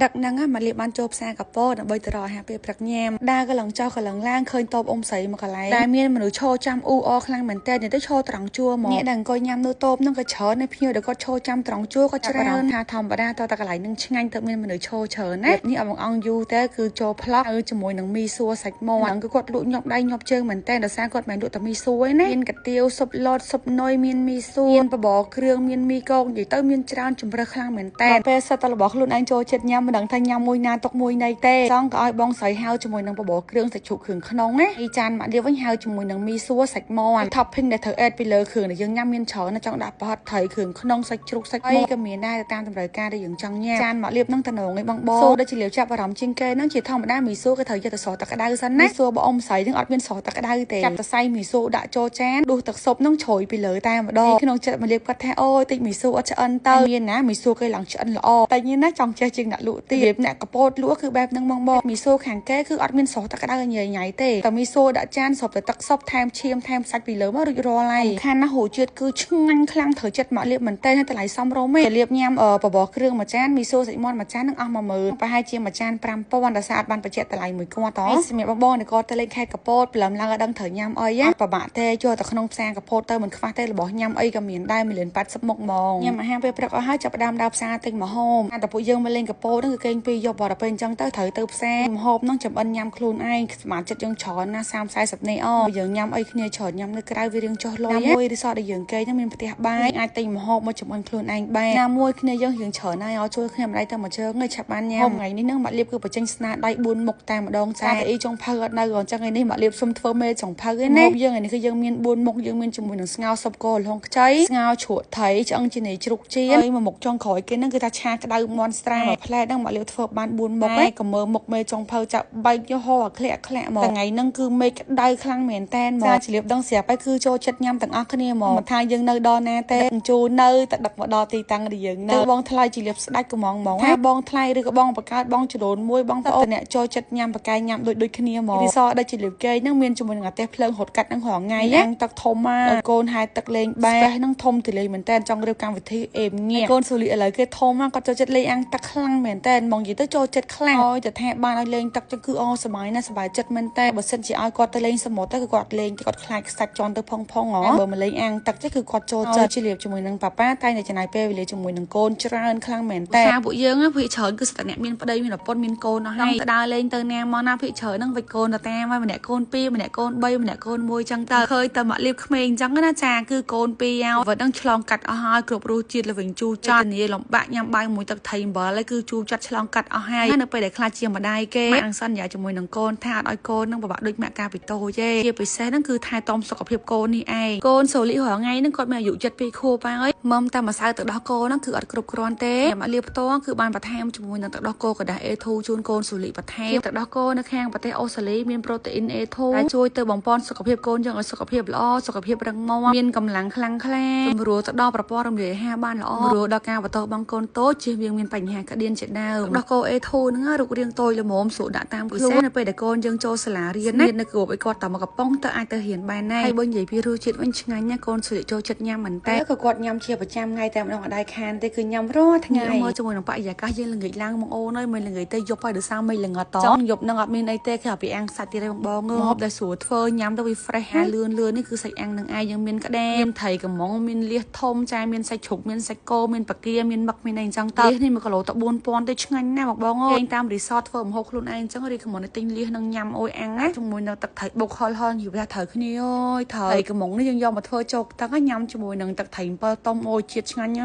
ដឹកហ្នឹងមកលៀបបានចូលផ្សារកពតដើម្បីទៅរកអាហារពេលព្រឹកញ៉ាំដើរកន្លងចោះកន្លងឡើងឃើញតូបអ៊ំស្រីមកកន្លែងដែលមានមនុស្សឈរចាំអ៊ូអខ្លាំងមែនតើទៅឈរត្រង់ជួរមកអ្នកដែលអង្គុយញ៉ាំនៅតូបហ្នឹងក៏ច្រើននៅភ្ញៀវដែលគាត់ឈរចាំត្រង់ជួរក៏ច្រើនថាធម្មតាតតែកន្លែងហ្នឹងឆ្ងាញ់ទៅមានមនុស្សឈរច្រើនណានេះអត់បងអង្គយូរទេគឺចូលផ្លោះហើយជាមួយនឹងមីសួរសាច់មាន់ហ្នឹងគឺគាត់លក់ញាប់ដៃញាប់ជើងមែនតើដោយសារគាត់មិនលក់តែមីសួរឯណាមានកាទៀវស៊ុបលតស៊ុបនុយមានមីសួរមានបបរគ្រឿងមានមីកងនិយាយទៅមានច្រើនជម្រើសខ្លាំងមែនតើពេលសិតតែរបស់ខ្លួនឯងចូលចិត្តញ៉ាំមិនដឹងថាញ៉ាំមួយណាទុកមួយណីទេចង់ក៏ឲ្យបងស្រីហៅជាមួយនឹងបបរគ្រឿងសាច់ជ្រូកគ្រឿងក្នុងណាអីចានម៉ាក់លាបវិញហៅជាមួយនឹងមីសួរសាច់មាន់ topping ដែលត្រូវ add ពីលើគ្រឿងដែលយើងញ៉ាំមានច្រើនណាចង់ដាក់ប្រហិតត្រីគ្រឿងក្នុងសាច់ជ្រូកសាច់មាន់ក៏មានដែរតាមតម្រូវការដែលយើងចង់ញ៉ាំចានម៉ាក់លាបនឹងតំណងឯបងបងសូដូចជាលាបចាប់អារម្មណ៍ជាងគេហ្នឹងជាធម្មតាមីសួរគេត្រូវយកទៅស្រោះទឹកក្តៅសិនណាមីសួរបអ៊ំស្រីហ្នឹងអត់មានស្រោះទឹកក្តៅទេចាប់តសៃមីសួរដាក់ចូលចានដួសទឹកស៊ុបហ្នឹងជ្រោយពីលើតែម្ដងក្នុងចិត្តមកលាបគាត់ថាអូយតិចមីសួរអត់ឆ្អិនទៅមានណាមីសួរគេឡើងឆ្អិនល្អតែញ៉ាណាចង់ចេះជាងអ្នកលក់ទៀតអ្នកកពតលក់គឺបែបហ្នឹងបងបងមីសូខាងគេគឺអត់មានស្រោះទឹកក្តៅញ៉ៃញ៉ៃទេតែមីសូដាក់ចានស្រុបតែទឹកស៊ុបថែមឈាមថែមសាច់ពីលើមករួចរាល់ហើយខានណារសជាតិគឺឆ្ងាញ់ខ្លាំងត្រូវចិត្តមកលាបមែនតើតម្លៃសមរម្យទេលាបញ៉ាំបបរគ្រឿងមួយចានមីសូសាច់មាន់មួយចាននឹងអស់10000ប្រហែលជាមួយចាន5000ដោយសារអត់បានបញ្ជាក់តម្លៃមួយគាត់តសម្រាប់បងបងគាត់ទៅលេងខេត្តកពតព្រលឹមឡើងឲ្យដឹងត្រូវញ៉ាំអីណាពិបាកទេចូលទៅក្នុងផ្សារកពតទៅមិនខ្វះទេរបស់ញ៉ាំអីក៏មានដែរ1លាន80មុខហ្មងញ៉ាំអាហារពេលព្រឹកអស់ហើយចាប់ផ្ដើមដើរផ្សារទិញម្ហូបតែពួកយើងមកលេងកពតហ្នឹងគឺគេងពីយប់ដល់ពេលអញ្ចឹងទៅត្រូវទៅផ្សារម្ហូបហ្នឹងចំអិនញ៉ាំខ្លួនឯងសមាជិកយើងច្រើនណា30 40នេះអូយើងញ៉ាំអីគ្នាច្រើនញ៉ាំនៅក្រៅវារៀងចុះលុយមួយរីសតដែលយើងគេហ្នឹងមានផ្ទះបាយអាចទិញម្ហូបមកចំអិនខ្លួនឯងបានណាមួយគ្នាយើងរៀងច្រើនហើយឲ្យជួយគ្នាម្ដាយទៅមួយជើងឲ្យឆាប់បានញ៉ាំថ្ងៃនេះហ្នឹងម៉ាក់លៀបគឺបញ្ចេញស្នាដៃ4មុខតែម្ដងចាតែអីចុងភៅអត់នៅអញ្ចឹងថ្ងៃនេះម៉ាក់លៀបសុំធ្វើមេចុងភៅឯណាយើងថ្ងៃនេះគឺយើងមាន4មុខយើងមានជាមួយនឹងស្ងោរស៊ុបគោល្ហុងខ្ចីស្ងោរជ្រក់ត្រីឆ្អឹងជំនីជ្រូកចៀនហើយមួយមុខចុងក្រោយគេហ្នឹងគឺថាឆាក្តៅមាន់ស្រាមួយផ្លែហ្នឹងម៉ាក់លៀបធ្វើបាន4មុខឯងក៏មើលមុខមេចុងភៅចាក់បែកយហោអាក្លាក់ក្លាក់មកថ្ងៃហ្នឹងគឺមេឃក្តៅខ្លាំងមែនតែនមកចាជ្រាបដឹងស្រាប់ហើយគឺចូលចិត្តញ៉ាំទាំងអស់គ្នាមកមិនថាយើងនៅដល់ណាទេជូននៅតែដឹកមកដល់ទីតាំងដែលយើងនៅបងថ្លៃជាលៀបស្ដាច់កំងហ្មងថាបងថ្លៃឬក៏បងបង្កើតបងចរូនមួយបងប្អូនអ្នកចូលចិត្តញ៉ាំបកាយញ៉ាំដូចដូចគ្នាមករីសដែលជាលៀបគេហ្នឹងមានជាមួយនឹងអាទះភ្លើងរត់កាត់ហ្នឹងរាល់ថ្ងៃអាងទឹកធំមកកូនហែទឹកលេងបែហ្នឹងធំទលេមែនតែនចង់រៀបកម្មវិធីអេមងាកកូនសូលីឥឡូវគេធំមកគាត់ចូលចិត្តលេងអាងទឹកខ្លាំងមែនតែនហ្មងនិយាយទៅចូលចិត្តខ្លាំងឲ្យតែថាបានឲ្យលេងទឹកចឹងគឺអូសប្បាយណាស់សប្បាយចិត្តមែនតែបើសិនជាឲ្យគាត់ទៅលេងសមុទ្រទៅគឺគាត់លេងគាត់ខ្លាចខ្សាច់ជន់ទៅផុងផុងហ៎បើមកលេងអាងទឹកចឹងគឺគាត់ចូលចិត្តជាលៀបជាមួយនឹងប៉ាប៉ាតែតែចំណាយពេលវេលាជាមួយនឹងកូនច្រើនខ្លាំងមែនតែពួកយើងភាគច្រើនគឺស្តអ្នកមានប្តីមានប្រពន្ធមានកូនអស់ហើយទៅដើរលេងទៅណាមកណាភាគច្រើនហ្នឹងវិចកូនទៅតាមហើយម្នាក់កូន2ម្នាក់កូន3ម្នាក់កូន1ចឹងទៅឃើញតែមកលៀបក្មេងចឹងណាចាគឺកូន2ហើយវត្តហ្នឹងឆ្លងកាត់អស់ហើយគ្រប់រសជាតិល្វិញជូរចត់ធានាលំបាកញ៉ាំបាយមួយទឹកត្រីអំបិលហើយគឺជូរចាត់ឆ្លងកាត់អស់ហើយនៅពេលដែលខ្លាចជាម្ដាយគេម៉ាក់នឹងសន្យាជាមួយនឹងកូនថាអត់ឲ្យកូននឹងពិបាកដូចម៉ាក់កាលពីតូចទេជាពិសេសហ្នឹងគឺថែទាំសុខភាពកូននេះឯងកូនសូលីរាល់ថ្ងៃហ្នឹងគាត់មានអាយុ72ខួបហើយមុំតែម្សៅទឹកដោះគោហ្នឹងគឺអត់គ្រប់គ្រាន់ទេម៉ាក់លៀបផ្ទាល់គឺបានបន្ថែមជាមួយនឹងទឹកដោះគោក្រដាស A2 ជូនកូនសូលីបន្ថែមទឹកដោះគោនៅខាងប្រទេសអូស្ត្រាលីមានប្រូតេអ៊ីន A2 ដែលជួយទៅបំពេញសុខភាពកូនយើងឲ្យសុខភាពល្អសុខភាពរឹងមាំមានកម្លាំងខ្លាំងក្លាសម្រួលទៅដល់ប្រព័ន្ធរំលាយអាហារបានល្អសម្រួលដល់ការបន្តបងកូនតូចជៀសវាងមានបញ្ហាក្តៀនជាដើមដោះគោ A2 ហ្នឹងរូបរាងតូចល្មមស្រួលដាក់តាមខ្លួននៅពេលដែលកូនយើងចូលសាលារៀនណានៅគ្របឲ្យគាត់តែមកកំប៉ុងទៅអាចទៅរៀនបានដែរហើយបើនិយាយពីរសជាតិវិញឆ្ងាញ់ណាកូនសុរិចូលចិត្តញ៉ាំមែនតើក៏គាត់ញ៉ាំជាប្រចាំថ្ងៃតែម្ដងអត់ដែរខានទេគឺញ៉ាំរាល់ថ្ងៃមើលជាមួយនឹងបរិយាកាសយើងល្ងាចឡើងបងអូនអើយមិនល្ងាចទៅយប់ហើយដោយសារមិនល្ងត់តយប់នឹងអត់មានអីទេគឺពីអាំងសាច់ទៀតឯងបងបងហូបដែលស្រួលធ្វើញ៉ាំទៅវា fresh ហាលឿនលឿននេះគឺសាច់អាំងនឹងឯងយើងមានក្តាមមានត្រីកំងមានលៀសធំចាមានសាច់ជ្រូកមានសាច់គោមានកាគាមានមឹកមានអីអញ្ចឹងទៅលៀសនេះ1គីឡូទៅ4000ទេឆ្ងាញ់ណាស់បងបងអើយតាមរីសតធ្វើម្ហូបខ្លួនឯងអញ្ចឹងរីកំងទិញលៀសនឹងញ៉ាំអូយអាំងណាជាមួយនឹងទឹកត្រីបុកហល់ហល់និយាយថាត្រូវគ្នាអូយត្រីកំងនេះយើងយកមកធ្វើជោកទឹកញ៉ាំជាមួយនឹងទឹកត្រី7តុំអូយជាតិឆ្ងាញ់ណា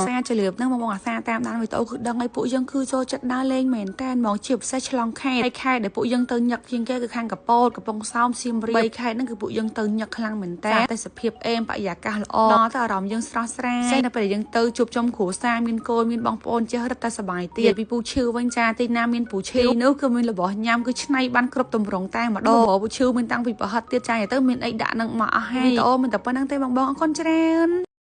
សាចលៀបហ្នឹងបងបងអាសាតាមដានវីដេអូគឺដឹងឲ្យពួកយើងគឺចូលចិត្តដើរលេងមែនតែនហ្មងជាពិសេសឆ្លងខេត្តហើយខេត្តដែលពួកយើងទៅញឹកជាងគេគឺខាងកពតកំពង់សោមសៀមរាប3ខេត្តហ្នឹងគឺពួកយើងទៅញឹកខ្លាំងមែនតើតែសភាពអេមបរិយាកាសល្អដល់ទៅអារម្មណ៍យើងស្រស់ស្រាយនៅពេលដែលយើងទៅជួបជុំគ្រួសារមានកូនមានបងប្អូនចេះរត់តែសប្បាយទៀតពីពូឈឺវិញចាទីណាមានពូឈឺនោះគឺមានរបស់ញ៉ាំគឺឆ្នៃបានគ្រប់ទម្រង់តែម្ដងពូឈឺមានតាំងពីប្រហិតទៀតចាទៅមានអីដាក់នឹងមកអស់ហើយវីដេអូមិនតែប៉ុណ្្នឹងទេបងបងអរគុណច្រើន។